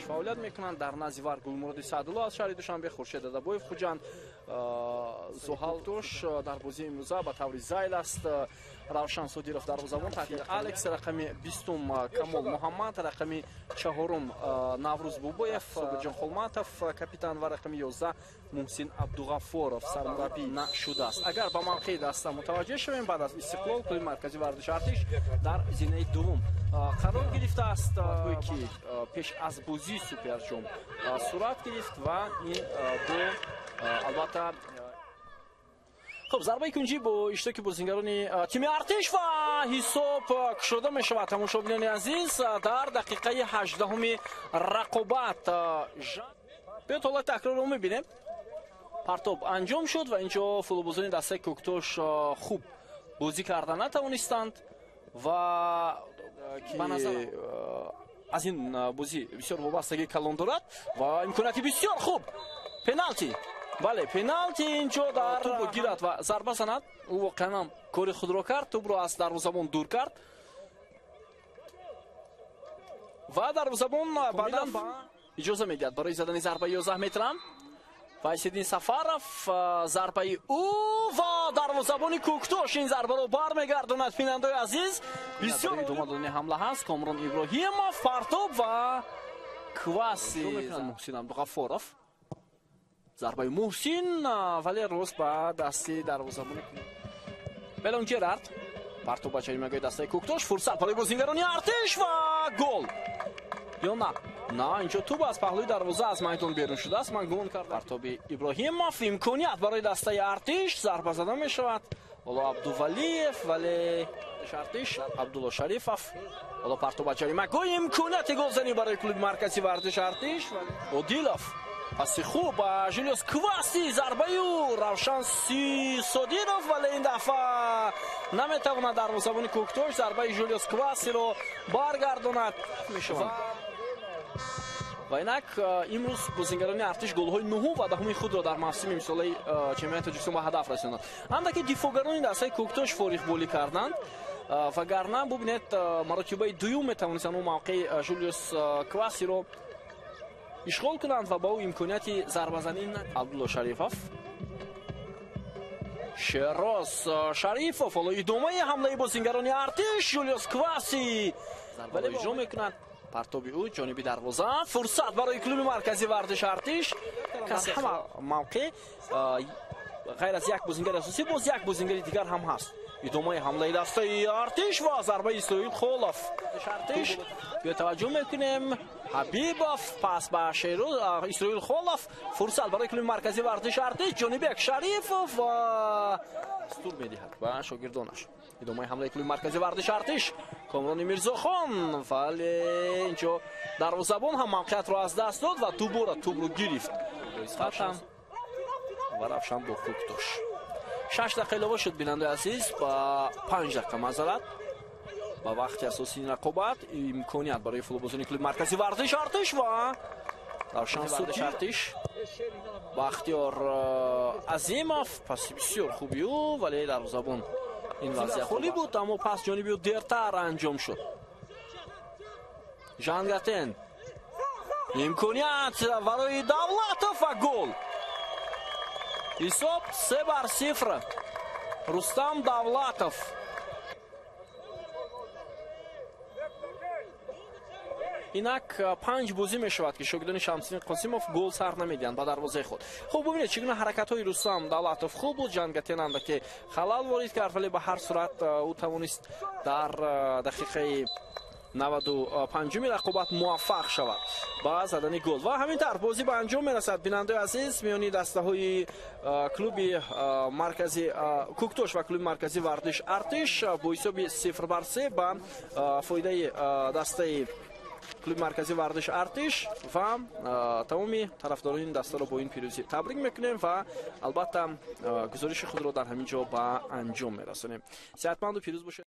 Фаъолият мекунанд дар назди вар Гулмуроди Саъдулло аз шаҳри Душанбе, Хуршед Адабоев Хуҷанд, Зуҳал Тош дар бозии имрӯза ба таври зайл аст. Равшан Содиров дарвозабон, таҳти Алекс, рақами 20 Камол Муҳаммад, рақами 4 Наврӯз Бобоев, Собирҷон Холматов капитан ва рақами 11 Муҳсин Абдуғаффоров сармураббӣ нашудааст. Агар ба мавқеи даста мутаваҷҷеҳ шавем, баъд аз Истиқлол клуби марказии варзиши Артиш дар зинаи дуввум қарор гирифтааст, ки пеш аз бозии Суперҷом сурат гирифт ва ин бо албатта. Хуб, зарбаи кунҷӣ бо иштироки бозингарони тими Артиш ва ҳисоб кушода мешавад. Тамошобинони азиз, дар дақиқаи 18-уми рақобат биёд ҳолати такрорро мебинем. Партоб анҷом шуд ва инҷо футболбозони дастаи Кӯктош хуб бозӣ карда натавонистанд ва ба назар аз ин бозӣ бисёр вобастагии калон дорад ва имконияти бисёр хуб. Пеналти, бале, пеналти инҷо дар тӯбро гирад ва зарба занад. Ӯ воқеан ҳам кори худро кард, тӯбро аз дарвозабон дур кард ва дарвозабон баъдан иҷоза медиҳад барои задани зарбаи 11 метра. Файсиддин Сафаров, зарбаи ӯ ва дарвозабони Кӯктош ин зарбаро бармегардонад. Бинандаои азиз, бисёр идома додани ҳамла ҳаст. Комрон Иброҳимов, партоб ва Кваси. Муҳсин Абдуғаффоров, зарбаи Муҳсин, вале рост ба дасти дарвозабони Белон Ҷерард. Партоб ба ҷаримагоҳи дастаи Кӯктош, фурсат барои бозингарони Артиш ва гол ё на? На, инҷо тӯб аз паҳлӯи дарвоза аз майдон берун шудааст. Ман гумон кардам. Партоби Иброҳимов, имконият барои дастаи Артиш, зарба зада мешавад. Ҳоло Абдувалиев, вале Артиш, Абдулло Шарифов. Ҳоло партоб ба ҷаримагоҳ, имконияти голзанӣ барои клуби марказии варзиши Артиш. Одилов, паси хуб ба Жулиус Кваси, зарбаи ӯ Равшан Содиров, вале ин дафъа наметавонад дарвозабони Кӯктош зарбаи Жулиус Квасиро баргардонад. Мешавад. Ва инак имрӯз бозингарони Артиш голҳои 9 ва 10 худро дар мавсими имсолаи чемпионати Тоҷикистон ба ҳадаф расонданд. Андаке дифоъгарони дастаи Кӯктош фориғболӣ карданд, вагарна бубинед, маротибаи дуюм метавонистанд ӯ мавқеи Жулиус Квасиро ишғол кунанд ва ба ӯ имконияти зарбазанӣ. Абдулло Шарифов, Шероз Шарифов, ҳоло идомаи ҳамлаи бозингарони Артиш, Жулиус Кваси вале иҷро мекунад. Партоби ӯ ҷониби дарвоза, фурсат барои клуби марказии варзиши Артиш. Кас ҳама мавқеъ ғайр аз як бозингари асосӣ боз як бозингари дигар ҳам ҳаст. Идомаи ҳамлаи дастаи Артиш ва зарбаи Исроил Холов. Артиш, биё таваҷҷӯҳ мекунем. Ҳабибов, пас ба Исроил Холов, фурсат барои клуби марказии варзиши Артиш, Ҷонибек Шарифов ва дастур медиҳад ба шогирдонаш. Идомаи ҳамлаи клуби марказии варзиши Артиш, Комрони Мирзохон, вале инҷо дарвозабон ҳам мавқеиятро аз даст дод ва дубора тӯбро гирифт. Ва Равшан бо Кӯктош. 6 дақиқа илова шуд, бинандаи азиз, ба 5 дақиқа мазарат ба вақти асосии рақобат. Имконият барои футболбозони клуби марказии варзиши Артиш ва Равшан Содиров. Артиш, Бахтиёр Азимов, паси бисёр хуби ӯ, вале дарвозабон ин вазъият холӣ буд, аммо пас ҷониби ӯ дертар анҷом шуд. Жангатен, имконият барои Давлатов ва гол. Ҳисоб 3-0. Рустам Давлатов. Инак 5 бозӣ мешавад, ки шогирдони Шамсиддин Қосимов гол сар намедиҳанд ба дарвозаи худ. Хуб, бубинед, чӣ гуна ҳаракатҳои Рустам Давлатов хуб буд. Жангатен андаке халал ворид кард, вале ба ҳар сурат ӯ тавонист дар дақиқаи 95-уми рақобат муваффақ шавад ба задани гол. Ва ҳамин тавр бозӣ ба анҷом мерасад. Бинандаои азиз, миёни дастаҳои клуби маркази Кӯктош ва клуби марказии варзиш Артиш бо ҳисоби 0-3 ба фоидаи дастаи клуби марказии варзиш Артиш ва тамоми тарафдорони ин дастаро бо ин пирӯзӣ табрик мекунем ва албатта гузориши худро дар ҳамин ҷо ба анҷом мерасонем. Сеҳатманду пирӯз бошед.